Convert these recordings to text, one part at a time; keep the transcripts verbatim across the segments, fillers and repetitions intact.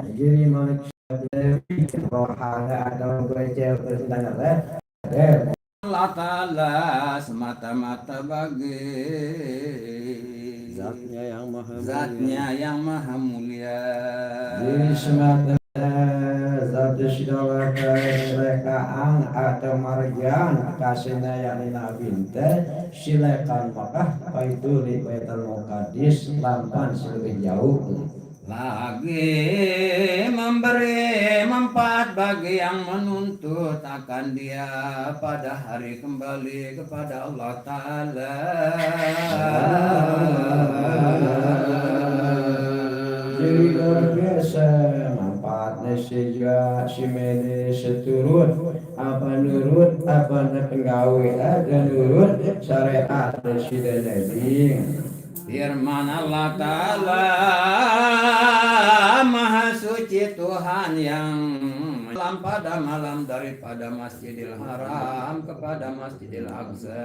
Jadi, manusia rohana atau bocil terus dengar, eh? Allah Ta'ala semata-mata bagi Zatnya yang maha mulia. Zatnya yang maha mulia. Jadi semata zat Sida Allah Ta'ala silekaan atau marjan kasihna, yakni Nabi téh silekaan Mekah, kaitu di Baitul Muqaddis, lampah sing lebih jauh. Lagi memberi manfaat bagi yang menuntut akan dia pada hari kembali kepada Allah Ta'ala. Jadi luar biasa manfaatnya sih juga si Medi seturut apa nurut apa penggawe ada nurut syariat Sida Nabi. Firman Allah Ta'ala, Maha Suci Tuhan yang malam pada malam daripada Masjidil Haram kepada Masjidil Aqsa.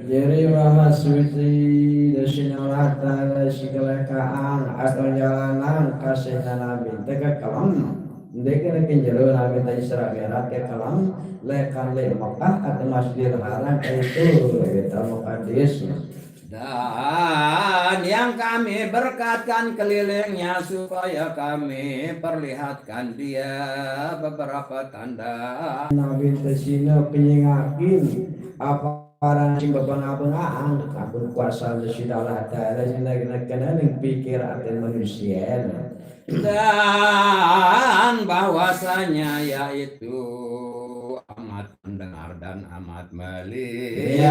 Jadi Maha Suci, da Sina Allah Ta'ala sigala kaang atau jalanan kasih Nabi téh ka kalam. Ndék kana jero Nabi téh Isra Mi'raj ka kalam, lékan lé Mekah atau Masjidil Haram itu Baitul Muqaddis. Dan yang kami berkatkan kelilingnya supaya kami perlihatkan dia beberapa tanda. Nabi téh sina penyingakin apa orang sing bebenga-bengaan, ampun kuasa Sida Allah Ta'ala sing kena pikir até manusia. Dan bahwasanya yaitu amat mendengar dan amat melihat.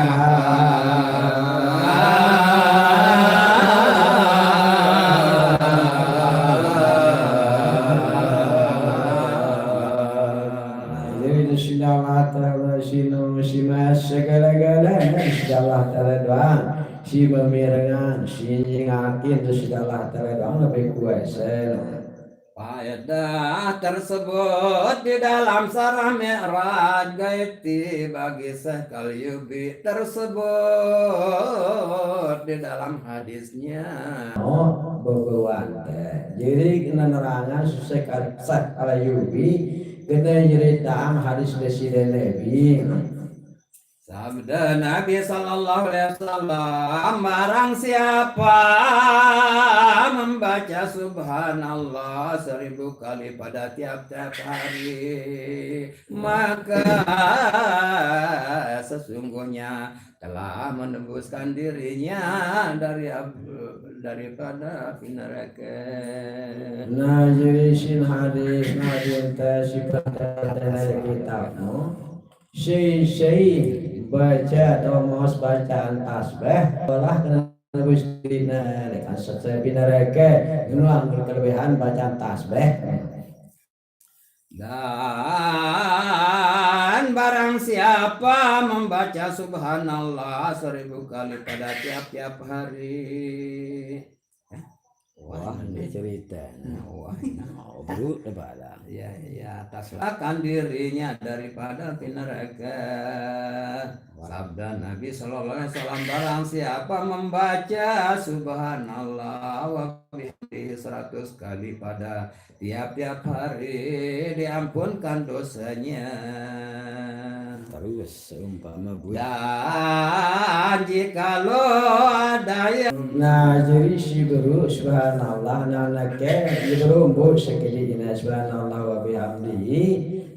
Jadi Sida Allah Ta'ala sinu si mas segala-galanya Sida Allah Ta'ala doang. Si memirengan, si nyingakin Sida Allah Ta'ala doang lebih kuasa. Faedah tersebut di dalam sarah Mi'raj gaiti bagi Syekh Kalyubi tersebut di dalam hadisnya. Oh, bebuan téh. Jadi nenerangan Syekh Al- Syekh Kalyubi kena nyeritaan hadis Sida Nabi. Sabda Nabi sallallahu alaihi wasallam, barang siapa membaca subhanallah seribu kali pada tiap-tiap hari, maka sesungguhnya telah menembuskan dirinya dari ab- daripada api neraka. Nah, jadi sin hadis Nabi téh sifat dari kitab, no? Sing, sing baca atau maos bacaan tasbih, olah kena Gusti na, kan sesuai pinareke, nuang kelebihan bacaan tasbih. Dan barang siapa membaca subhanallah seribu kali pada tiap-tiap hari. Wah, ini cerita. Wah, ngobrol pada. Ya, ya, atas akan dirinya daripada api neraka. Sabda Nabi sallallahu alaihi wasallam, barang siapa membaca subhanallah wa bihamdihi seratus kali pada tiap-tiap hari, diampunkan dosanya. Terus seumpama bu- Dan jikalau ada yang Nah, jadi si guru subhanallah, nah nake, si guru bu sekali ini subhanallah wa bihamdihi,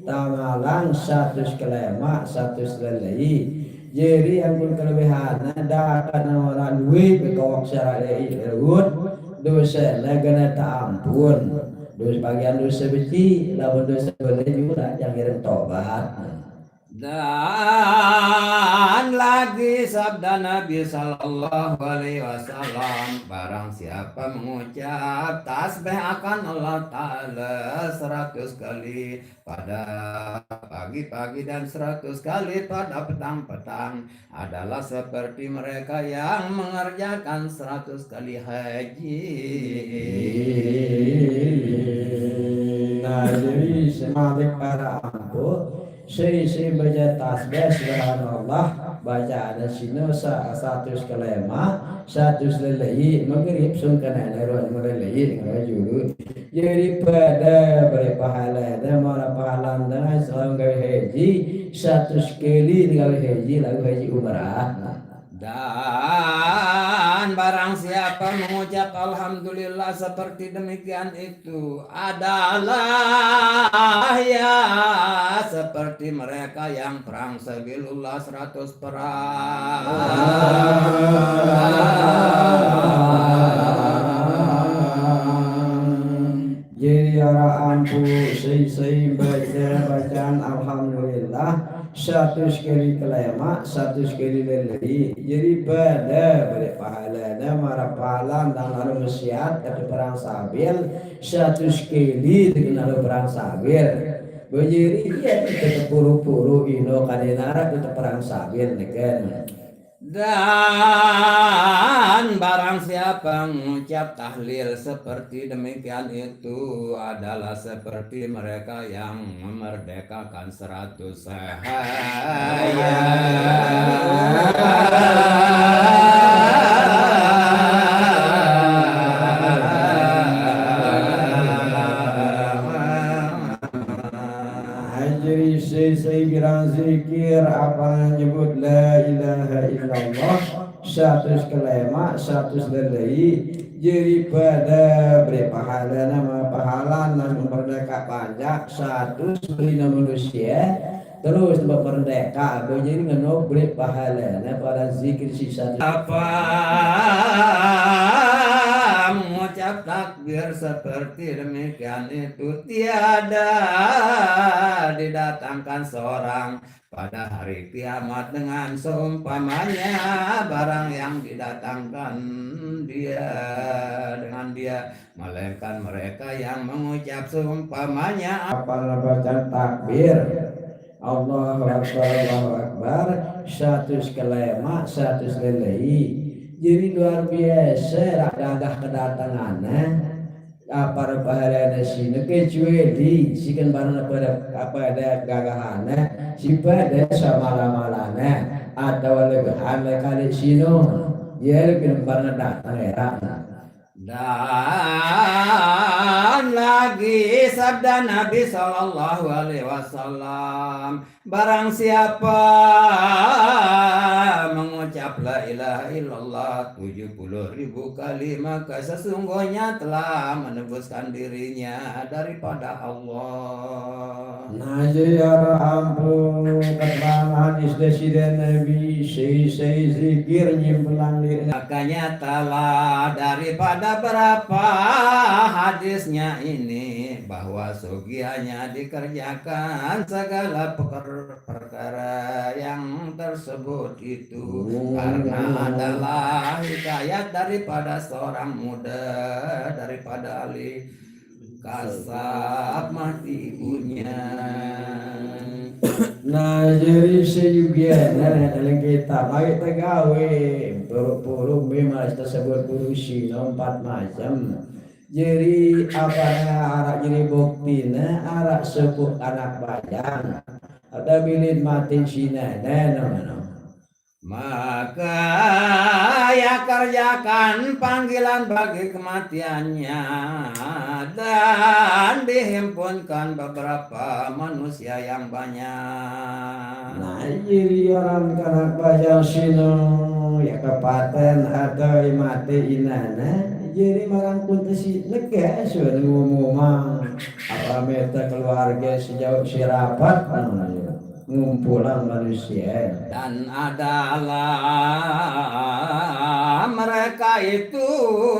tamalang satu kelema, satu lelei. Jadi ampun kelebihan, dapat orang duit bekawak syar'i, dosa lagi tak ampun. Dosa bagian dosa beci, lawan dosa boleh juga yang kirim tobat. Dan lagi sabda Nabi sallallahu alaihi wasallam, barang siapa mengucap tasbih akan Allah Ta'ala seratus kali pada pagi-pagi dan seratus kali pada petang-petang, adalah seperti mereka yang mengerjakan seratus kali haji. Nah, jadi semalik para ampu, sing, sing baca tasbih subhanallah, Bacaanna sino sa-, satus kalèma, satus lèlèi, magrib sungkanana roan malèlèi, ngala julu. Jadi padâ bri pahalana, mara pahalana selalu gawé haji, satus kali gawé haji, lalu haji umrah. Dan barang siapa mengucap alhamdulillah seperti demikian itu adalah ya seperti mereka yang perang sabilillah seratus perang. Jadi ara ampu sing, sing baca bacaan alhamdulillah satus kali kalèma, satus kali lèlèi. Jadi padâ bri pahalana, mara pahala nang lalu masiat ka perang sabil, satus kali nang lalu perang sabil. Bajiri iya kita puru-puru ino kadéna ra kita perang sabil neken. Dan barang siapa mengucap tahlil seperti demikian itu adalah seperti mereka yang memerdekakan seratus sahaya. Hajri sisi girang zikir apa nyebut la ilaha illallah satus kalèma, satus lèlèi. Jadi padâ bri pahalana, mara pahalana merdeka panjak satus bri manusia. Terus tempat merdeka, apa jadi ngeno bri pahalana pada zikir sisa. Apa mengucap takbir seperti demikian itu tiada didatangkan seorang pada hari kiamat dengan seumpamanya barang yang didatangkan dia dengan dia, melainkan mereka yang mengucap seumpamanya. Apa bacaan takbir? Allahu Akbar, Allahu Akbar, satus kalèma, satus lèlèi. Jadi luar biasa, ra gagah kedatangannya. Apa pahalana sino kecuali sikan barang apa ada, apa ada gagahana, si pada samala-malana atau legahan kali sino. Ya lebih barang datang ya. Dan lagi sabda Nabi sallallahu alaihi wasallam, barang siapa mengucap la ilaha illallah tujuh puluh ribu kali, maka sesungguhnya telah menebuskan dirinya daripada Allah. Nah, jadi ara ampu keterangan hadis dari Nabi, sisi zikir nyimpulan diri. Makanya telah daripada berapa hadisnya ini bahwa sugianya dikerjakan segala peker-, perkara yang tersebut itu karena adalah hikayat daripada seorang muda daripada ahli kasab mati ibunya. Nah, jadi sayugiana dalam kitab, ayo tegawe, puru-puru memang tersebut guru sino empat macam. Jadi apa ara jadi buktina, ara sepuk anak bajang atau bilin mati sina, nah, no, no. Maka ia kerjakan panggilan bagi kematiannya dan dihimpunkan beberapa manusia yang banyak. Nah, jadi orang kanak bajang sino ya kapaten atau mati inana, jadi marang kuntesi lega sudah ngomong apa meta keluarga sejauh sirapat namanya. Ngumpulan manusia. Dan adalah mereka itu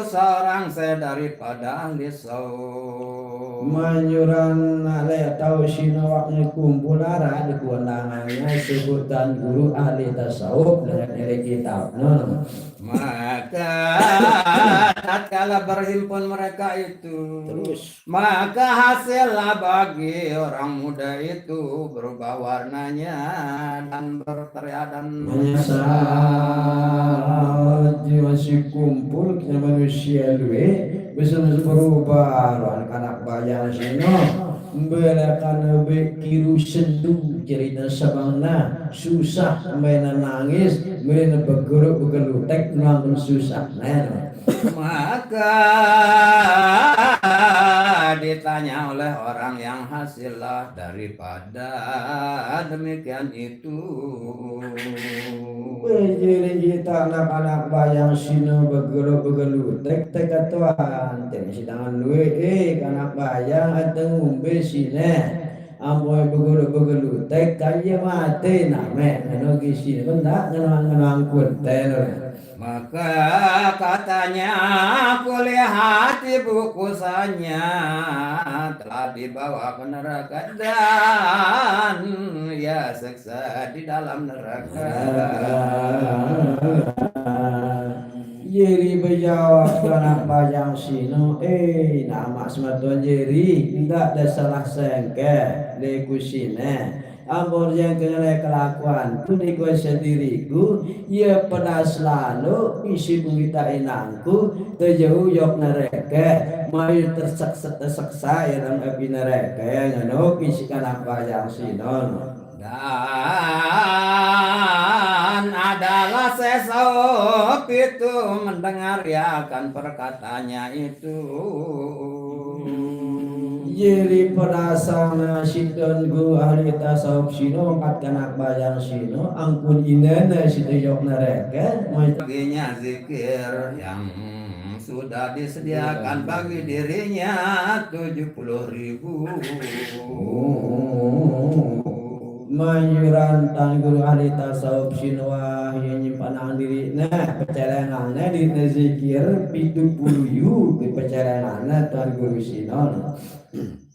seorang saya daripada ahli saum. Manyuran ale tau sinawak ngumpul ara di kewenangannya sebutan guru ahli tasawuf dengan nilai kitab. Nah. Maka tatkala berhimpun mereka itu, terus. Maka hasillah bagi orang muda itu berubah warnanya dan berteriak dan menyesal. Masih kumpul kita manusia luwe bisa berubah lawan kanak bajang sino. Mbelekan be kiru sendu cerita sabangna, susah, mbena nangis, mbena begelu-begelu tek nangkun susah. Nah, maka ditanya oleh orang yang hasillah daripada demikian itu. Bejiri kita anak-anak bayang sino begelu-begelu tek tek katuan. Jadi sidangan duwe, eh, anak bayang atau ngombe sine. Ampoy begelu-begelu tek kaya mate name ngeno gisi ndak ngenang-ngenang kunten. Maka katanya, kulihat ibu kusanya telah dibawa ke neraka dan ia seksa di dalam neraka. Jeri bejawab anak bayang sino, eh, nama semeton Jeri, ndak ada salah sengke, leku sine. Ampun yang kenai kelakuan ku niku sediriku, ia pernah selalu bisi pengita inangku, tejauh yok nereke, mayu terseksa, terseksa ya dalam api nereke, ngeno bisi anak bayang sino. Dan adalah sesop itu mendengar ia akan perkataannya itu. Jeri perasaan sidon guru ahli tasawuf sino, angkat anak bayang sino, angkun inene sideyok nereke, baginya zikir yang sudah disediakan bagi dirinya tujuh puluh ribu. Mayuran tan guru ahli tasawuf sino wah yang nyimpanang diri. Nah, pecelengannya di zikir pitu puluh yu di pecelengannya tan guru sino.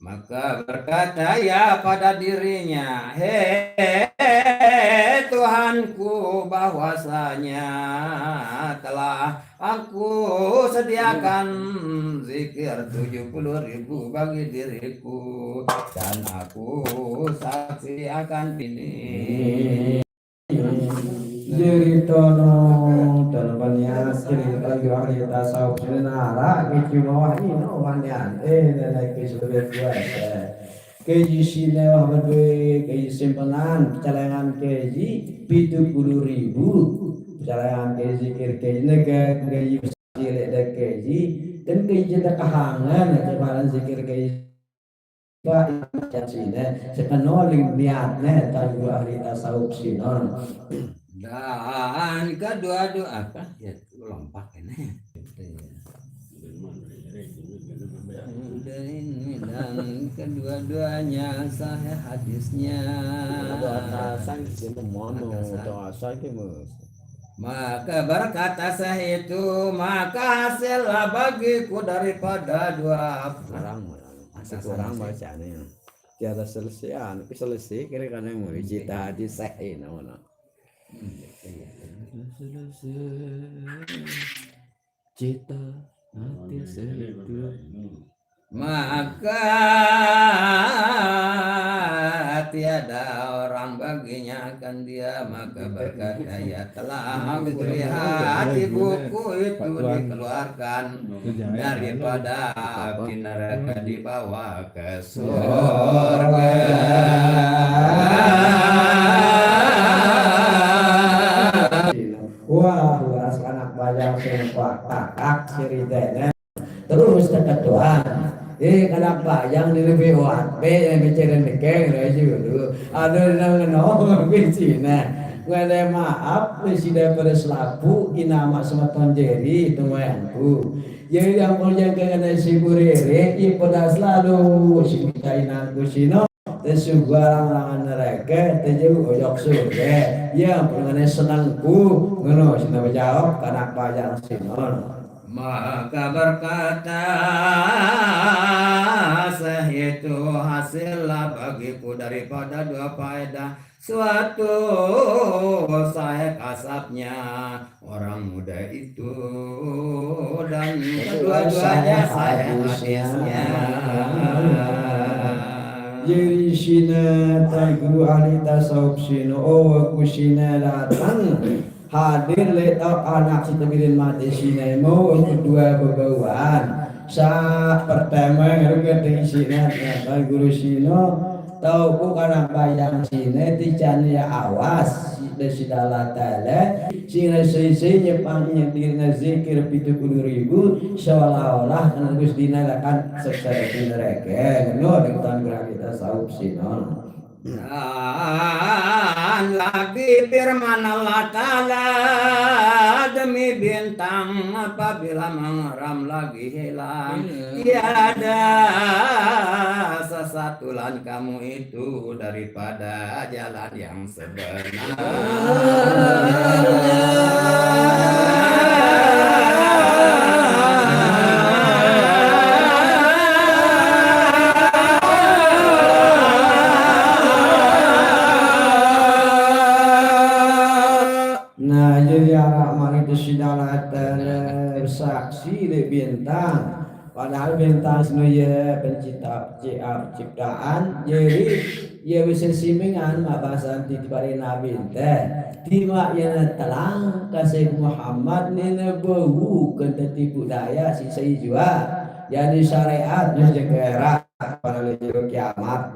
Maka berkata ia pada dirinya, "He Tuhanku, bahwasanya telah aku sediakan zikir tujuh puluh ribu bagi diriku, dan aku saksi akan ini." Jeri tono, tono baniat, jeri tono ahli tasawuf, jeri nara, kicu mawah ino baniat. Eh, nenek ke sudah kuat, eh. Keji sine wah bedue, keji simpenan, celengan keji, pitu puluh ribu. Celengan keji, zikir keji, nege, keji cilik de keji, kan keji tekahangan, aja malah zikir keji. Pak, yang sini, sekenoling niatnya, tahu ahli tasawuf sinon. Dan kedua-dua, apa? Ya, lompat ini. Udah ini, dan kedua-duanya sahih hadisnya. Ada atasan di sini, mono, atasan. Atasan ke, Mas. Maka berkata Syekh itu, "Maka hasillah bagiku daripada dua." Kurang, kurang. Masih kurang bacanya. Tiada selesai, anu, selesai, kira-kira yang mau cerita di Syekh ini, mana? Hmm, iya. Selesai. Cita hati seduh. Maka tiada orang baginya akan dia, maka berkata ia, "Telah aku lihat di buku itu dikeluarkan daripada api neraka, dibawa ke surga." Wah, luas anak bayang sempak takak ceritanya. Terus teketuan. Eh, kalau bayang di lebih wape yang bicara nekeng lagi dulu. Ada nang nong bincina. Ngene maaf, ni sida pada selapu, ina mak semeton Jeri, tuanku. Jadi yang kerja kena si burere, i pada selalu, si minta inangku sino. Tesugarang langan neraka, tejauh oyok surga. Ya, pengene senangku, ngono, sina bejawab, kanak bayang sinon. Maka berkata Syekh itu, "Hasillah bagiku daripada dua faedah. Suatu saya kasabnya orang muda itu, dan kedua-duanya saya hadisnya." Jadi sina tan guru ahli tasawuf sina, oh, aku sina datang hadir le tau anak si tebirin mati sina, mau aku dua bebauan. Sa pertama ngaru genteng sina, guru sino, tau ku kana bayang sina, tican ya awas, da si dala tele, sina sisi nyepang nyedina zikir pitu puluh ribu, seolah-olah nembus dina akan seksa di neraka, no, dengan gerak kita saup sino. Dan lagi firman Allah Ta'ala, demi bintang apabila mengeram lagi hilang, tiada sesatulan kamu itu daripada jalan yang sebenar. Nah, jadi anak mari itu si dala tele saksi di bintang. Padahal bintang sinu ya pencipta, ci-, ah, ciptaan. Jadi ya bisa simingan mak bahasa titipan Nabi teh. Tiba ya telang kasih Muhammad ni nebewu kentetipu daya sisa jua. Jadi syariat nu jegera pada lejur kiamat.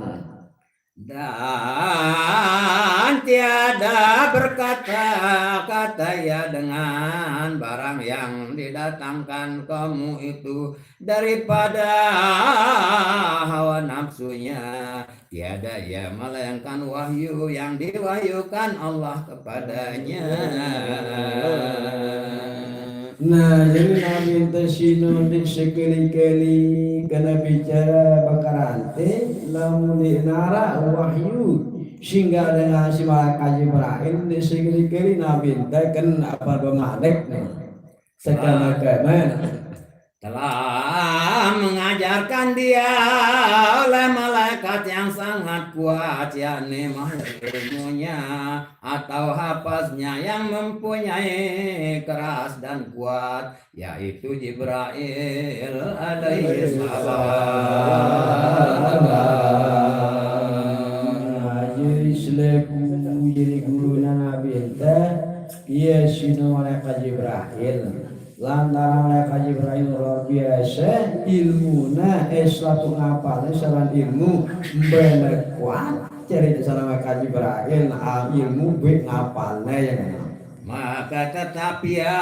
Dan tiada berkata-kata ia dengan barang yang didatangkan kamu itu daripada hawa nafsunya. Tiada ia melainkan wahyu yang diwahyukan Allah kepadanya. Nah, jadi Nabi teh sinu di sekali-kali kena bicara bakarante, lamun di nara wahyu singgah dengan si malaikat Jibril di sekali-kali Nabi teh kan apa bermadek nih. Sekana-kana. Telah mengajarkan dia oleh malaikat yang sangat kuat, yakni mahir ilmunya atau hafaznya yang mempunyai keras dan kuat, yaitu Jibril alaihi salam. Nah, jadi selaku jadi guruna Nabi teh, iya sinu malaikat Jibril. Lantaran malaikat Jibril luar biasa, ilmuna, eh, selaku ngapalnya saban ilmu, bener kuat. Cerita sana malaikat Jibril, nah, ilmu be ngapalnya yang maka tetap ia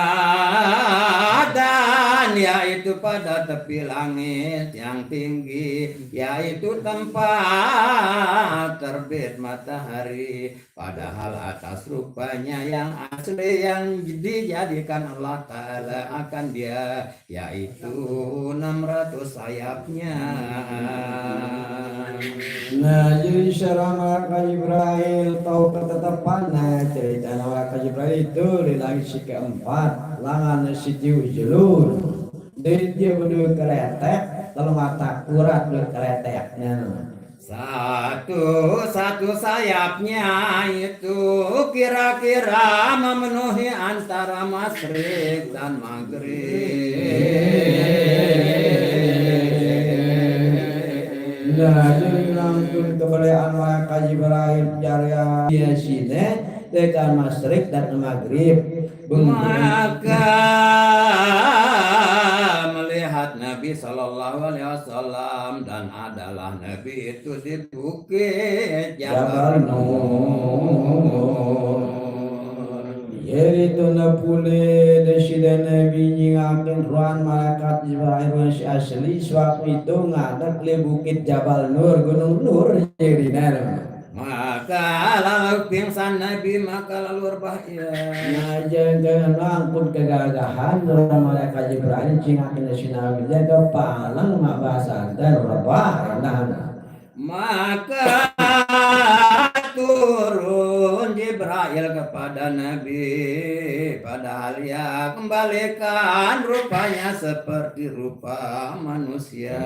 dan yaitu pada tepi langit yang tinggi, yaitu tempat terbit matahari. Padahal atas rupanya yang asli yang dijadikan Allah Ta'ala akan dia, yaitu enam ratus sayapnya. Nah, jadi secara malaikat Jibril tahu ketetapan. Nah, cerita malaikat Jibril itu di langit si keempat, langan si tiu jelur. Dia berdua keretek, kalau mata kurat berdua keretek. Nah. Satu-satu sayapnya itu kira-kira memenuhi antara masyrik dan maghrib. Nah, jadi langsung kebelaan malaikat Jibril jariah dia sini dekat masyrik dan maghrib. Maka melihat Nabi Sallallahu Alaihi Wasallam dan adalah Nabi itu di Bukit Jabal Nur. Yaitu nepule desida Nabi nyingakin ruan malaikat Jibril ruan si asli, sewaktu itu ngadek di Bukit Jabal Nur, Gunung Nur, jadi. Maka lalu pingsan Nabi, maka lalu rebah ia. Nah, jangan angkut kegagahan ruan malaikat Jibril cingakin si Nabi, jaga palang mak basanten rebah, nah. Maka turun Jibril kepada Nabi, padahal ia kembalikan rupanya seperti rupa manusia.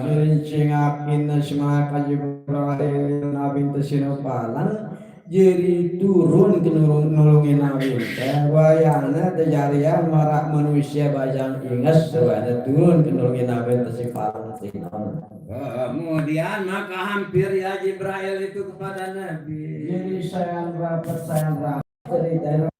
Jadi cingakin si malaikat Jibril Nabi teh sinu palang, jadi turun ke nulung, nulungin Nabi teh. Wayahna teh jariah marak manusia bajang inges, wayahna turun ke nulungin Nabi teh si palang sinu. Kemudian maka hampir ia Jibril itu kepada Nabi. Jadi sayang rapat, sayang rapat, cerita